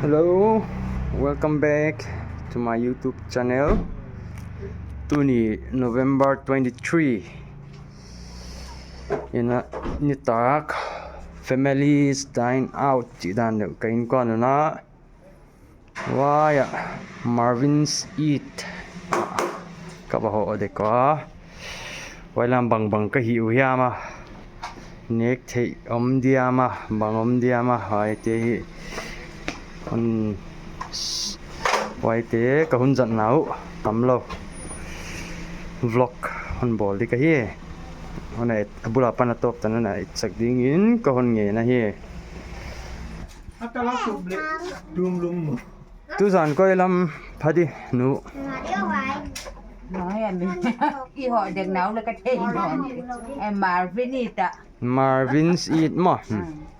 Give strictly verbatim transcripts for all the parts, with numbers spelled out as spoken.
Hello, welcome back to my YouTube channel. Tuni November twenty-three. Ina nitak families dine out chih dan deuh ka innkuan un a. Huai ah Marvin's Eat ka va hoh dek ua. Huai lam bangbang ka hih uh hiam a. Nek theih om diam a, bang om diam a, huaite hi. Hon, huaite ka hun zatna uh tam lou. Vlog hon bawl di ka hi. Hon et, a bul apan a tawp tan a etsak dingin ka hon ngen ahi. Tuzan koi lam pha di nu. Nang ya mi. I hoh dek nau le ka thei non. Eh, Marvin's Eat ah. Marvin's Eat maw. Hmm.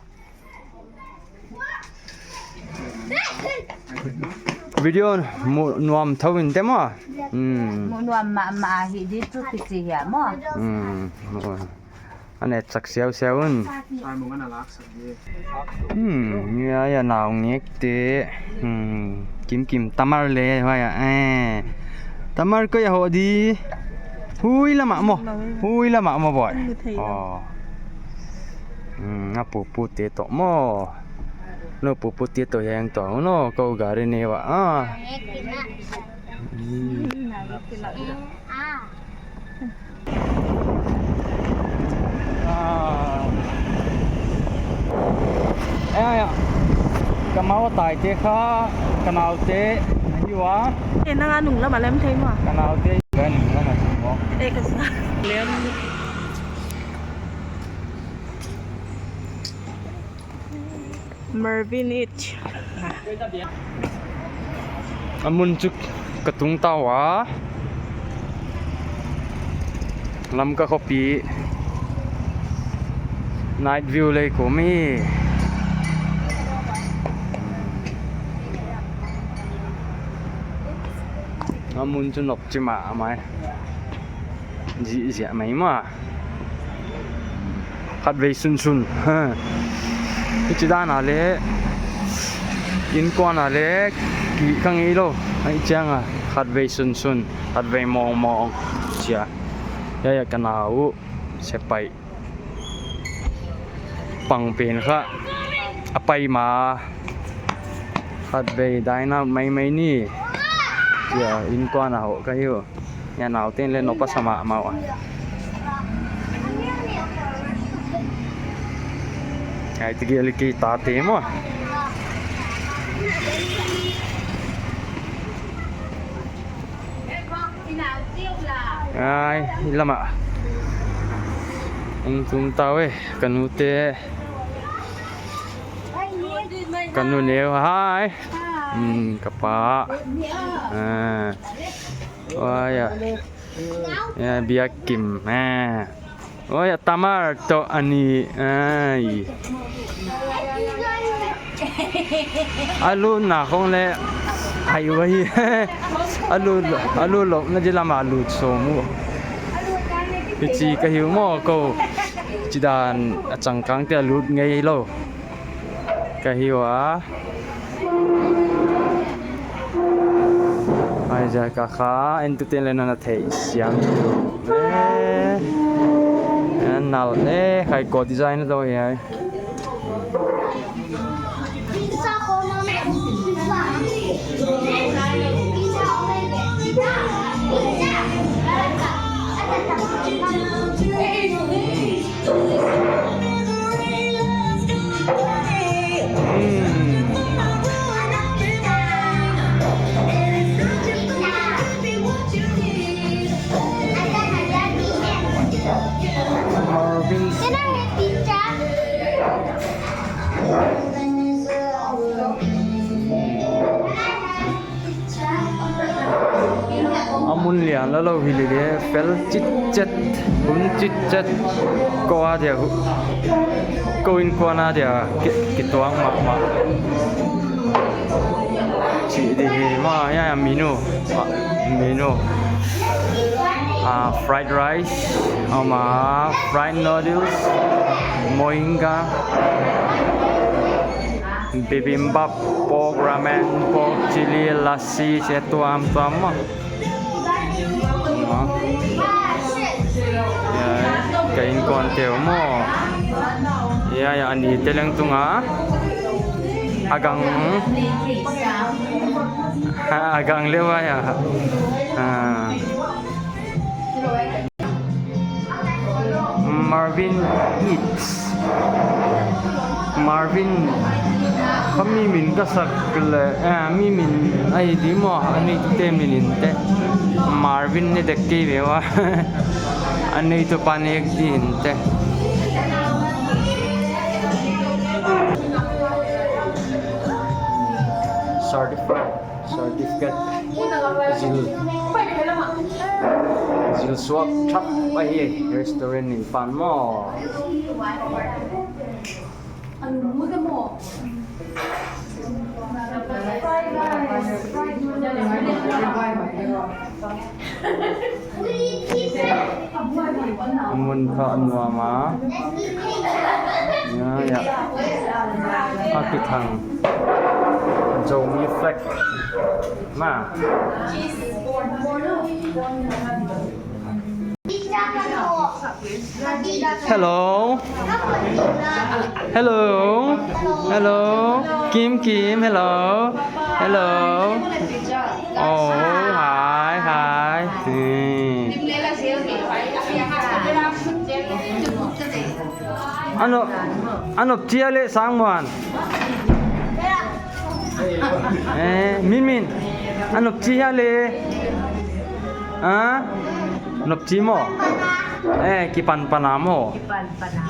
Video mu nuam thou in te maw. Hmm. Mu nuam mahmah hi di chu kichi hia maw. Hmm. An etsak siausiau un. Hmm, huai ah nau ngek te. Hmm, kimkim tamar le huai ah. Eh. Tamar koi a hoh di. Hui lam ah maw. Hui lam ah maw boy. Oh. Hmm, a pupu te toh maw. Nou pupu te toh hiang toh nou kou gari ne ua. Ah. Hmm. Ah. Eh, ya. Ka mau tai te kha, ka nau te, na hi ua. Eh, nang a nung lam a lem thei maw. Ka nau te, ka nung lam a thei maw. Eh, ka sa. Lem. Marvin's Eat. A mun chu ka tung ta ua. Lamka khopi. Night view lei kum hi. A mun chu nop chi mahmah e. Zihziah mai mah. Khatvei sunsun. Ha. Hichi dan a le. Innkuan a le. Ki ka ngei lou. Hichiang a. Khatvei sunsun. Khatvei mawngmawng. Chia. Ya ya ka nau. Sepaih. Pang pen kha a pai ma. Khatvei dine out maimai ni. Chia, innkuan a hoh ka hi uh. Ya nau ten le nop a sa mahmah ua. Ai tiki ali ki ta te maw. Ai, i lam ah. Eng tung tau e, ka nu te. Ka nu neu, hai. Hmm, ka pa. Ah. Wai a. Ya, biak kim. Ah. Oi, a tamar toh ani, ai. A lutna khong le, ai ua hi. A lut, a lut lou, na di lam a lut sawm uh. Hichi ka hi uh maw kou. Chidan a changkang te a lut ngei lou. Ka hi ua. Ai za ka kha, en tu ten le na na thei siam. Eh, en nal, eh, khai ko design do hi ai. A mun lian la lou hi lele, fel chitchet, hun chitchet, kou a dia, kou innkuan a dia, ki, kituak mahmah. Chi di hi, ma, ya, ya, menu, ma, menu. Ah, fried rice, a om a, fried noodles, moinga. Bibimbap, pork ramen, pork chili, lassi, se tuamtuam maw. Maw. Ya, ka innkuan te uh maw. Ya, ya, a ni te leng tung a. A gang. Ha, a gang leh ua ya. Ah. Marvin Eats. Marvin, kha mi min ka sak leh, eh, mi min ahi di maw, a neitute min in te. Marvin ne dek kei ve ua. A neitupa nek di in te. Certified. Certificate. Zil. Zil suak thak ahi restaurant in pan maw. A mun kha a nuam a. Ya, ya. A kithang. Zomi flag. Ma. Hello. Hello. Hello. Kim Kim, hello. Hello. Oh, hi, hi. Hmm. Ano, ano chia le sang muan. Eh, Min Min. Ano chia le. Ah? Nopchi maw? Eh, kipan pana maw? Kipan pana.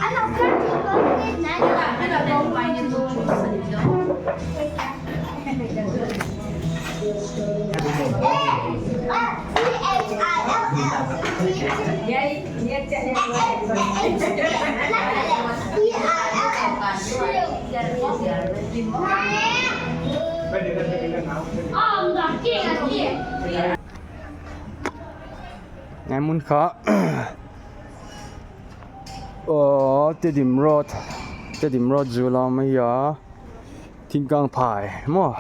Ngai mun kha. Oh, Tedim Road. Tedim Road zu lam ahi a. Thingkangphai maw.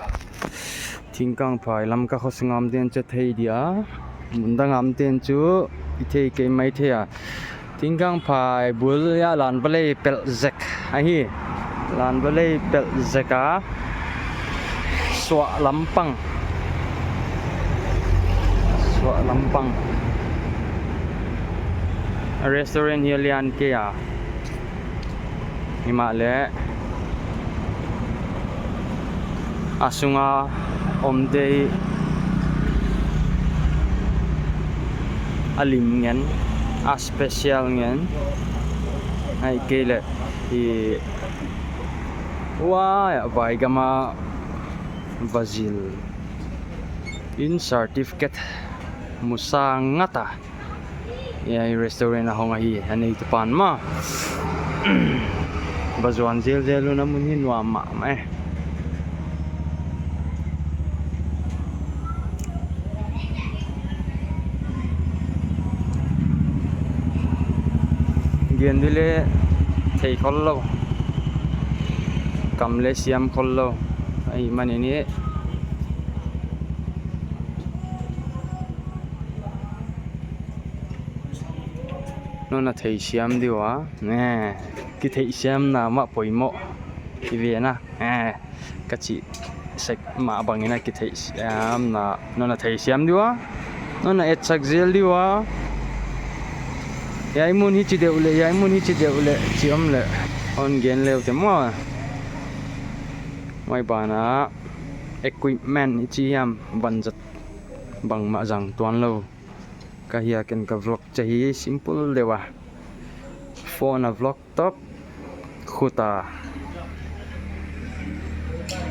Thingkangphai Lamka khosung a om ten chu thei dia. Mundang a om ten chu i thei kei mai thei a. Thingkangphai bul a Lanvalei pelh zek ahi. Lanvalei pelh zek a. Suah lampang. Suah lampang. Restaurant hi a lian kei a. Himahleh a sunga omte hi a lim ngen, a special ngen. Ahihkeileh i vai, vai gam a va zil in certificate musa ngat a. Hiai restaurant a hong ahi, a neitupa'n maw. Va zuan zelzel un, a mun hi nuam mahmah e. Gen di leh thei khollou. Kam leh siam khollou. Ahihmanin i Nou na theisiam di ua, ne, kitheihsiamna mah poimoh i ve na, ne, ka chih sek mah bangin a kitheihsiamna, nou na theisiam di ua, nou na etsak zel di ua, hiai mun hichi deuh leh, hiai mun hichi deuh leh, chi om leh, hon gen le uh te maw. Huai banah equipment hichi hiam vanzat bangmah zang tuanlou. Ka hia ken ka vlog chih hi simple deuh a. Phone a vlog top, khut a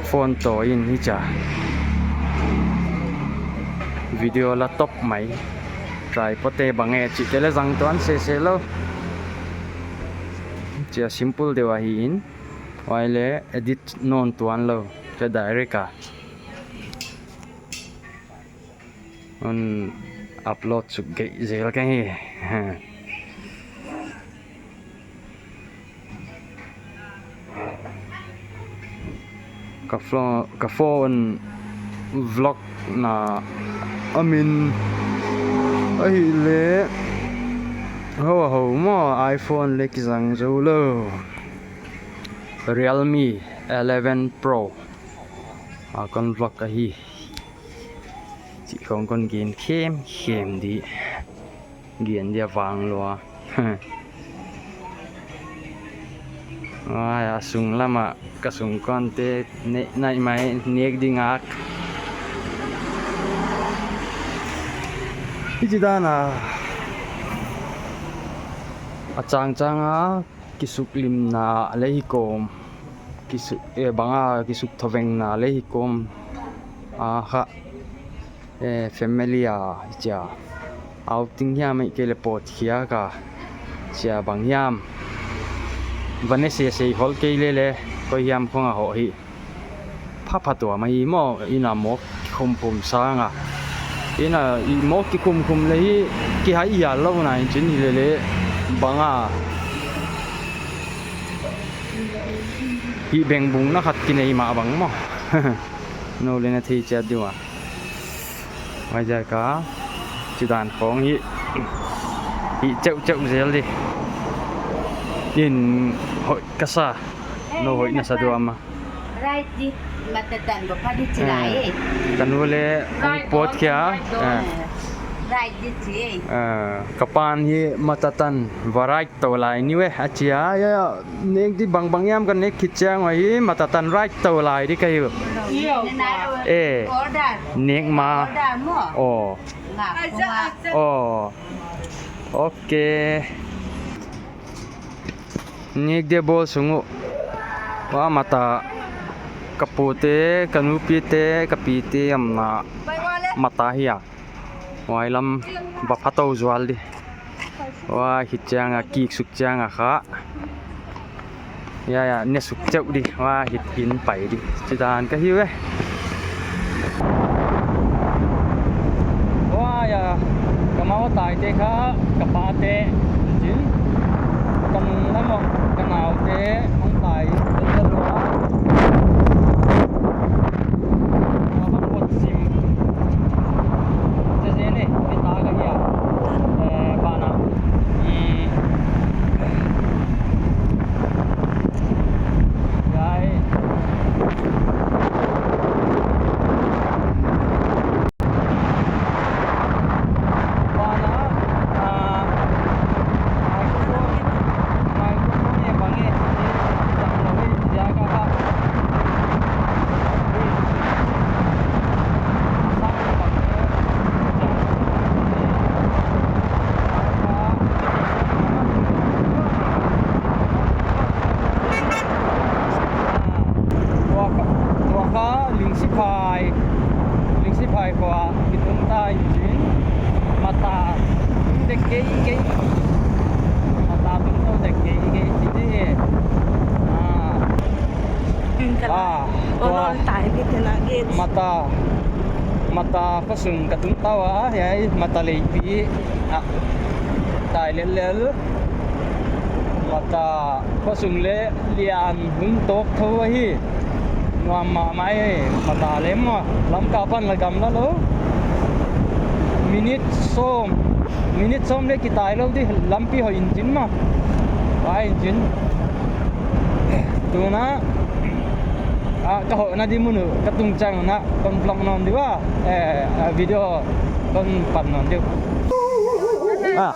phone toh in hichia video la top mai. Tripod te bang e chihte leh zang tuan sese lou. Chia simple deuh ahi in. Huai leh edit nawn tuanlou. Chia direct a. Un upload suk gei zel ka hi. Ka flo-, ka phone vlog na a min ahihleh, ho ho maw, iPhone leh kizang zou lou. Realme eleven Pro a kon vlog ahi. Chih khong kon gen khemkhem di. Gen dia vang lua. Ai, a sung lam ah ka sung kuante ne-, naih mai nek ding ak. Hichi dan a, a changchang a kisuklimna leh hi kawm, kisu-, eh, bang a kisukthovengna leh hi kawm. A kha, eh, family a chia outing hiam ahihkeileh pawtkhiak a chia bang hiam, va ne sese hol kei lele, koi hiam khong a hoh hi. Phapha tuam ahi maw, inn a mawk kikhumkhum sang a. Inn a i mawk kikhumkhum leh hi kihai hial lou na in chin hilele bang a. Hih beng bung na khat kinei mah bang maw. Nou leh na thei chiat di ua. Huaiziak a, chidan khong hi, hi cheuhcheuh zel di. In hoih ka sa, nou hoih na sa duam a. Right di, matatan ba padi chilai. Eh, ka nu leh hong pawt khia. Right, right, eh. Right di chi, eh. Eh, ka pa'n hi matatan va right tou lai ni ve, a chia, ya, ya, nek di bangbang hiam ka nek khit chiang uah hi, matatan right tou lai di ka hi. Iyo. Eh, order. Nek ma. Order maw. Oh. Nga, aja, nga. Aja. Oh. Okay. Nek di bawl sung uh. Huai mata ka pute, ka nupite, ka pite omna mata hi a. Huai lam va pha tou zual di. Huai hi chiang a, kik suk chiang a kha. Ya, ya, ne suk cheuh di. Huai hi in pai di. Chidan ka hi ve. Huai a, ka mau taite kha, ka pate, chin. Ka nung lam ah, ka naute, hong tai, te ka lua. Tua kha, tua kha Lingsiphai, Lingsiphai khua kitung ta in chin, mata tung dek keikei, mata tung tou dek keikei chi di. Ah. Ah, tua mata, mata khosung ka tung tou a, hiai mata leipi ah tai lellel. Mata khosung leh lian hun tawk tho ahi. Nuam mahmah e, mata lem a. Lamka pan la gamla lou. Minute sawm. Minute sawm leh kitai lou di, lampi hoih in chin maw. Huai in chin. Tuna, ah, ka hohna di mun uh, ka tung chiang un kon vlog nawn di ua. Eh, ah, video kon pan nawn di ua. Ah.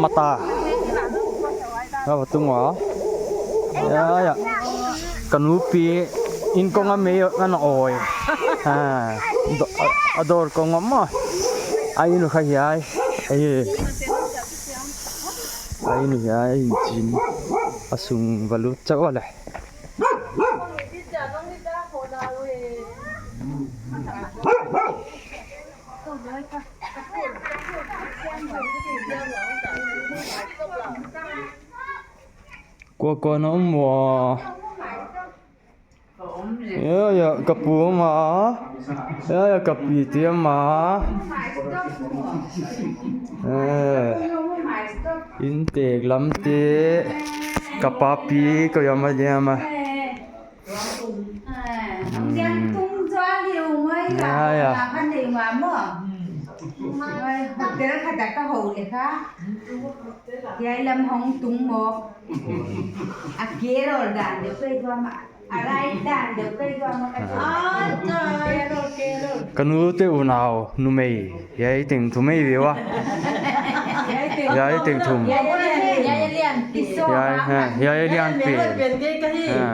Mata. Ka va tung ua. Ya, ya. Ka nupi in kong a mei ana awi. Ha. Do-, a, a dor kong a maw. A inn uh kha hiai. Ai. A inn uh hiai in chin. A sung va lut chauh a leh. Kua kua na om ua? Ya, ya, ka pu om a. Ya, ya, ka pi te om a. Eh. Inntek lam te. Ka papi, ko ya ma dia ma. Ya, ya. Kan dei ma mo. Hotel khat ah ka hou leh kha. Hiai lam hong tung mawk. A Carol dan deuh kei tua mah. A Rai dan deuh kei tua mah ka tua. Carol, Carol. Ka nu te unau numei. Hiai teng thum ei ve ua. Hiai teng thum. Hiai lian. Hiai, ha, hiai lian pen. Ha.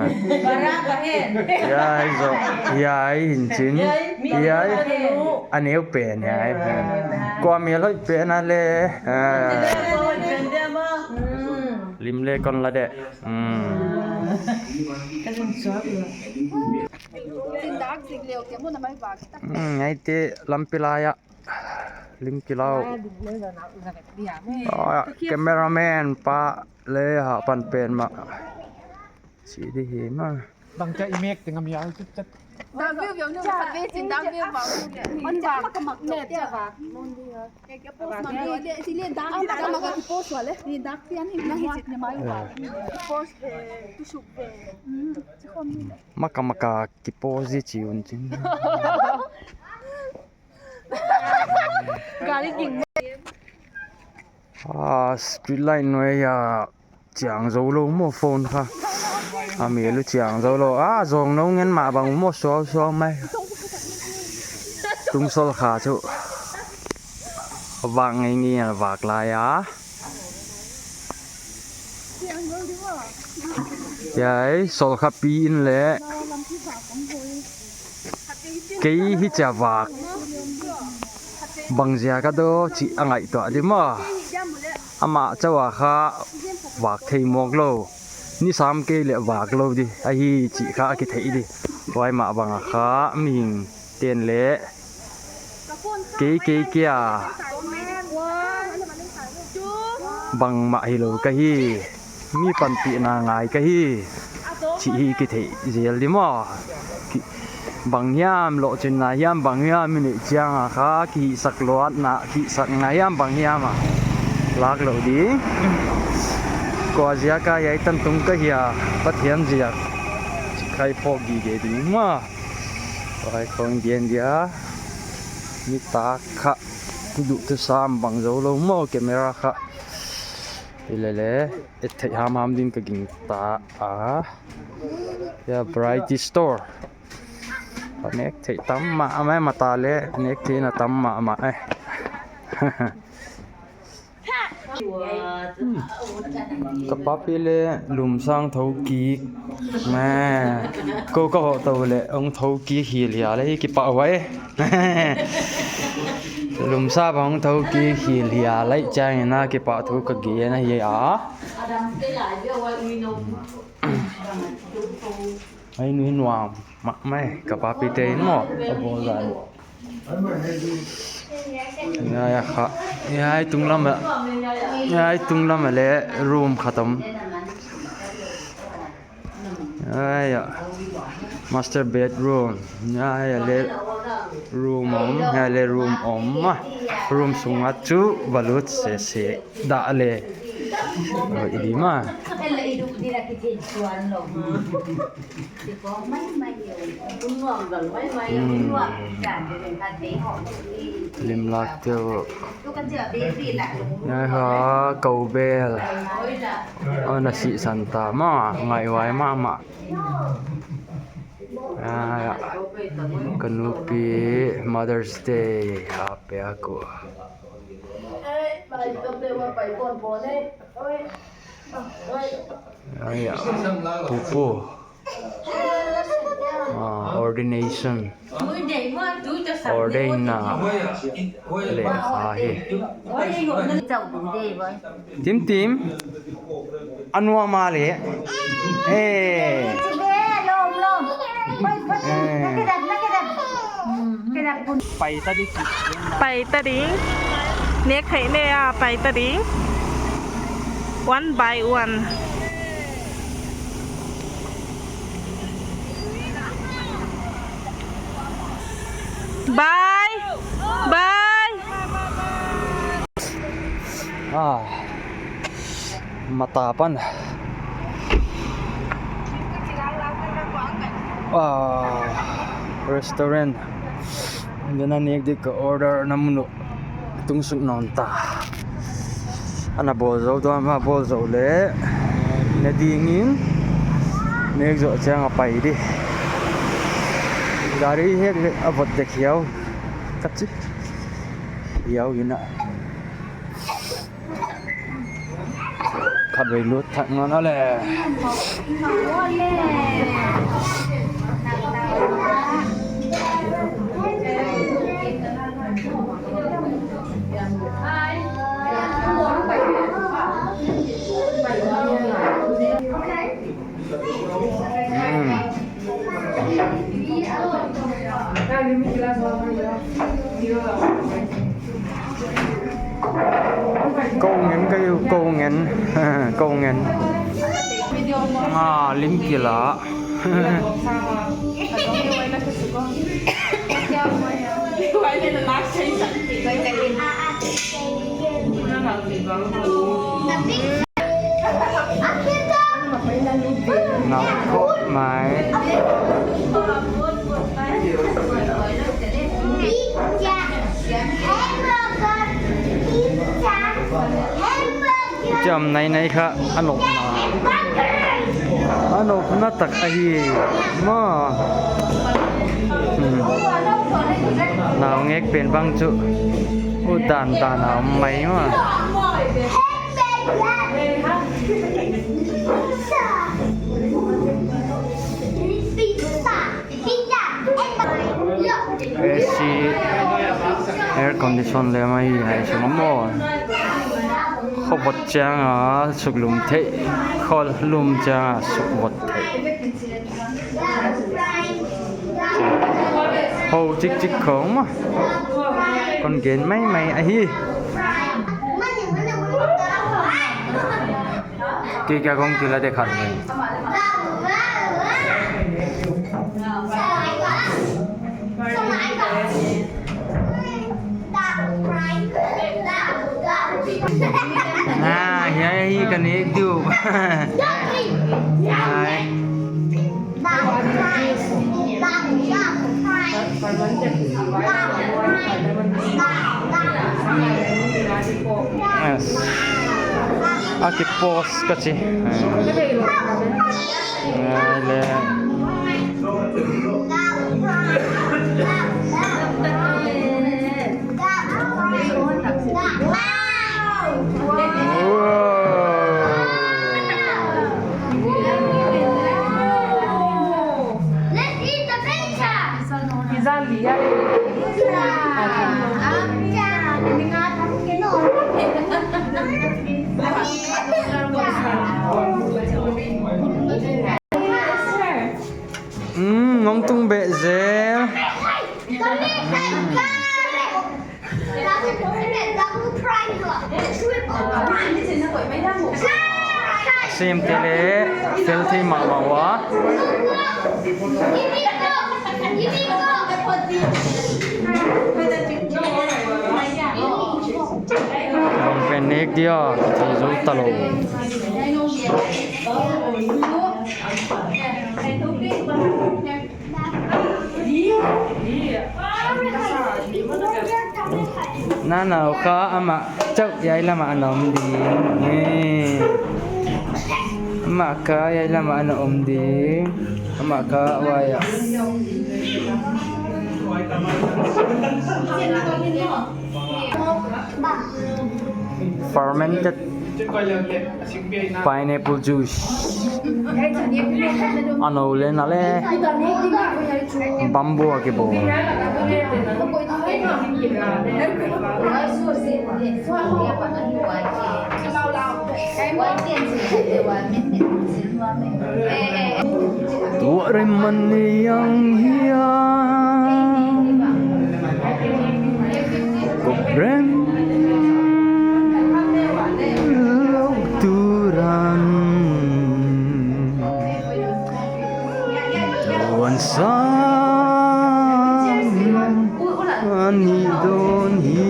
Hiai zo. Hiai hin chin. Hiai. A neu pen hiai. Ha. Kua mel hoih pen a le. Ha. Lim le kon la de. Hmm. Hmm, ai te lampi lai a. Lim kilau. Ah, cameraman pa le ha pan pen ma. Si di hi ma. Bang ca i mek teng a mi al chet chet. Dark view view nu khat ve chin dark view view. On dark. Net cha va. Post ma le si le dark. Ama ka post wa le. Ni dark pian ni na hi chet ni mai wa. Post tu suk ve. Maka maka ki post di chi un chin. Gari ging. Ah, street light nuai a chiang zou lou maw phone kha. A mel uh chiang zou lou. Ah, zong nou ngen mah bang maw suau suau mai. Tung sol kha chu. Vak ngei ngei a vak lai a. Hiai, sol kha pi in le. Kei hichia vak. Bang ziak a daw chih a ngaihtuah di maw. Amah chauh a kha vak thei mawk lou. Ni sam kei leh vak lou di. Ahi chih kha a kitheih di. Huai mah bang a kha mihing ten le. Kei, kei, kei a. Bangmah hilou ka hi. Mi panpihna ngai ka hi. Chih hi kitheih zel di maw. Ki-, bang hiam lohchinna hiam bang hiam i neih chiang a kha kihihsak luatna, kihihsakna hiam bang hiam a lak lou di. Kua ziak a hiai tan tung ka hia, Pathian ziak. Chih khai phawk gige di maw. Huai khong dian dia. Nitak kha. Duh tu sam bang zou lou maw camera kha. Hi le le. Et theih hamham din ka gingta a. Ya, Variety Store. Nek theih tam mahmah, mata le nek theihna tam mahmah eh. Ka papi le lum sang thou kik. Meh. Kou ka hoh tou le ong thou kik hi lia le hi kipah huai. Lum sa bang thou kik hi lia lai chang na kipah thu ka gen ahi a. Ai nui nuam mahmah ka papi te in maw. A bawl dan. Hiai a kha. Hiai tunglam a. Hiai tunglam a le room khat om. Hiai a. Master bedroom. Hiai a le room om. Hiai le room om a. Room sung a chu va lut sese. Dah le. Oi, i di ma. Hmm. Lim lak teu. Hiai kha kou bel. Ana sih san ta ma, ngai huai mahmah. Ah, ka nupi Mother's Day a piak uh. Ai, pupu. Ah, ordination. Ordain na. Le, ah, hi. Tim tim. Anua ma le. Eh. Eh. Pai ta di. Pai ta di. Nek thei ne a, pai ta di. One by one. Bye. Bye. Ah. Mata pan. Ah, restaurant. Tua na nek dik ka order na mun uh tung suk nawn ta. Ana bawl zou tua, ama bawl zou leh ne dingin nek zoh chiang a pai di. Gari hek leh a vot dek hiau ka chi. Hiau ina. Khatvei lut thak nawn a leh. Mm. Kou ngen ka hi uh, kou ngen. Kou ngen. Ah, lim kila. Nau khop mai. Chiam nai nai kha a nopna. A nopna tak ahi maw. Hmm. Naungek pen bang chu. U dan dan a om mai maw. A C, air condition lem ahi hiai sung maw. Kho vot chiang a suk lum theih, kho lum chiang a suk vot theih. Hou chik chik khong maw. Kon gen mai mai ahi. Kei ka kong kila de khat mai. Ah, hiai hi ka nek diu. Hiai. Yes. A ki post ka chi. Ngai le. Wow. Let's eat the pizza. Mm, ngong tung beh zel. Sem te le, fel thei mahmah ua. Bang pen nek dia, ka thei zou ta lou. Nana u kha amah chauh hiai lam ah ana om ding. Eh. Amah kha hiai lam ah ana om ding. Amah kha huai ah. Fermented pineapple juice. A nou le na le. Bamboo a kibawl. Tua rem man ni yang hiam. Kop rem lou turan. Wan sang ani don hi.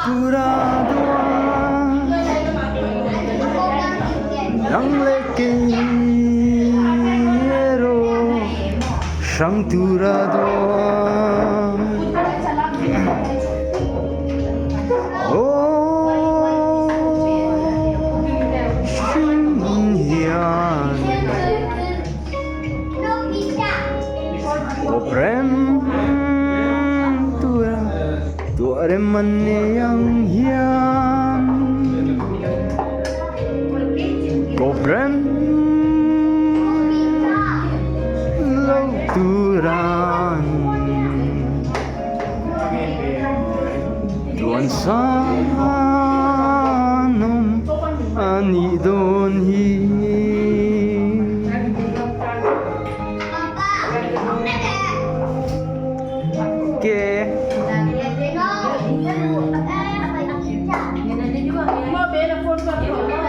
Tura dua, nang leh kei ero, sang tura dua. Oh, sin hian. Koprem tura, tua rem mane yang hian. Koprem lou turan. Tuan sa num ani don hi. Ke.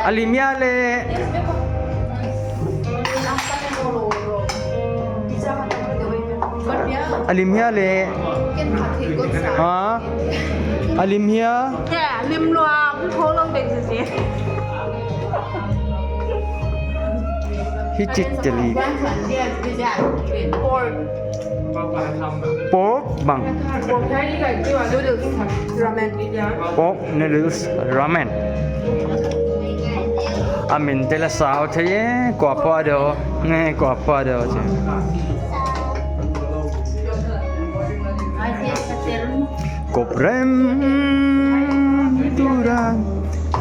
A lim hia le. A lim hia le. Ha? A lim hia? Lim lua, kho lou dek sisi. Hi chit te li. Pork. Pork bang. Pork. Noodles. Ramen. Pork noodles ramen. A min te la sau thei e, kua pha deuh, nge kua pha deuh che. Koprem turan,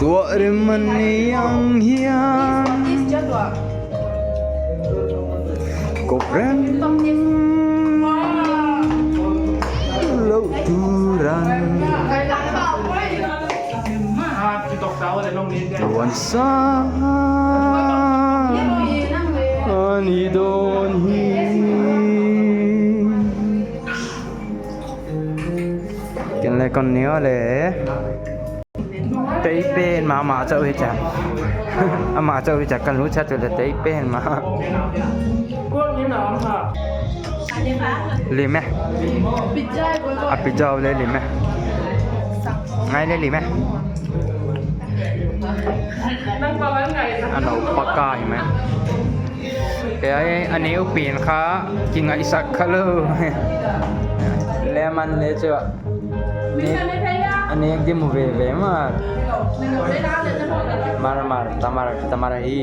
tua rem mane yang hian. Koprem lou turan. Tuan sa ani don hi. Ken le kon nio le. Tei pen mah, mah chauh hi chia. Amah chauh hi chia, ka lu chia tu le tei pen mah. Lim e. A pizza le lim e. Ngai le lim e. A nou paka hi mai. Te ai, a neu pen kha, kingaihsak kha lou. Lemon le chua. Ni, a nek di mu veve mar. Mar, mar, tamar, tamar hi.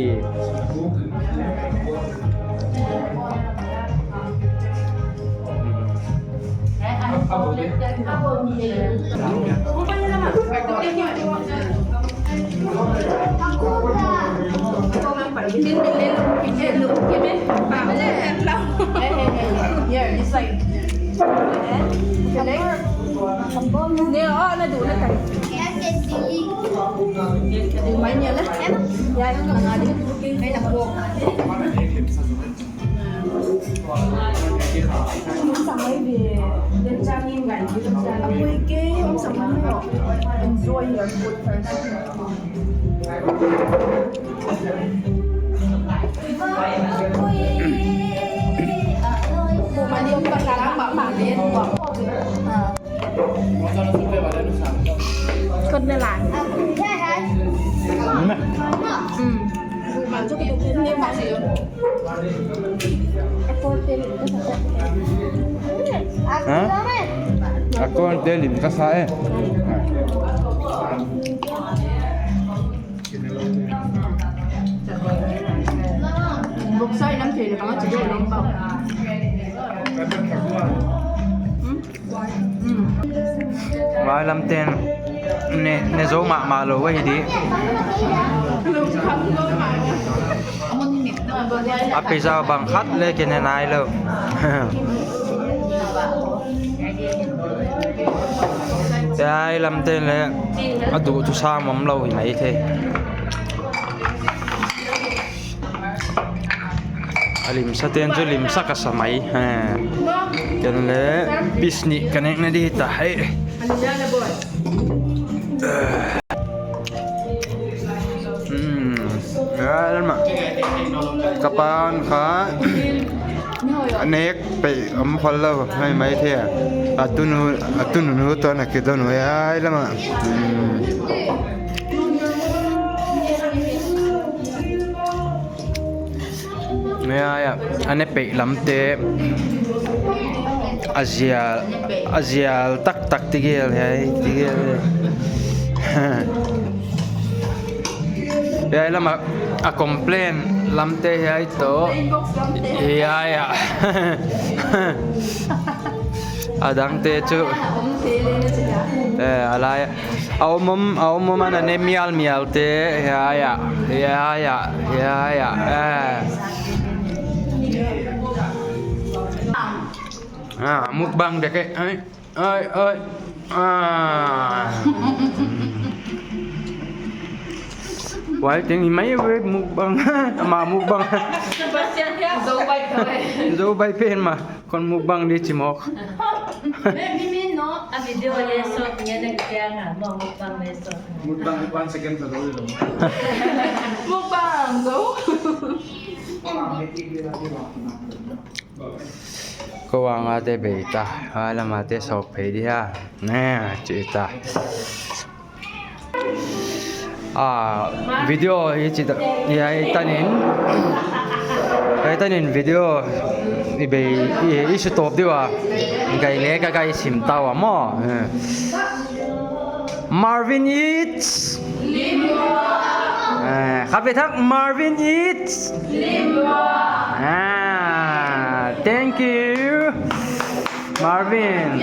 Enjoy your food first. Kau nelan. Mana? Hmm. Ha? Aku ang telim ka sa eh. Buksa inam thei na kama chidai long pau. Hmm? Vailam ten ne, ne zou mahmah lou ahi di. A pizza bang khat le kine nai lou. Vailam ten le a duh thu sam om lou hi mai thei. A limsa ten chu limsa ka sa mai. Ha. Ken le piece nih ka nek na di ta hai. Hmm. Ya, lama. Ka pan kha. A nek peih om khol lou, mai mai thei. A tunu, a tunu nu toh na kidon uh ai lama. Hmm. Ya, ya. A ne peih lamte. A zial, a zial taktak tigel, hei, tigel. Ya, lama a complain lamte hiai toh. Inbox lamte. Ya, ya. A dangte chu. Om te le na chu ya. Eh, a lai. A om om, a om om ana ne mial mial te. Ya, ya. Ya, ya. Ya, ya. Eh. Ah, mukbang dek eh. Ai. Ai, ai. Ah. Wai teng i mai we mukbang. Ma mukbang. Sebastian ya. Zo bai pen. Zo bai pen ma. Kon mukbang di chimok. Me mi mi no. A video le so nya na kya nga mo mukbang le so. Mukbang one second sa doi lo. Mukbang zo. Ko wang a te bei ta, a lama te sok phei di ha. Ne, chi ta. Ah, video hi chi ta, ya, i tanin. I tanin video i bei, i, i su top di wa. Gai le ka gai sim ta wa mo. Eh. Marvin Eats. Eh, khat vei thak Marvin Eats. Ah, thank you, Marvin.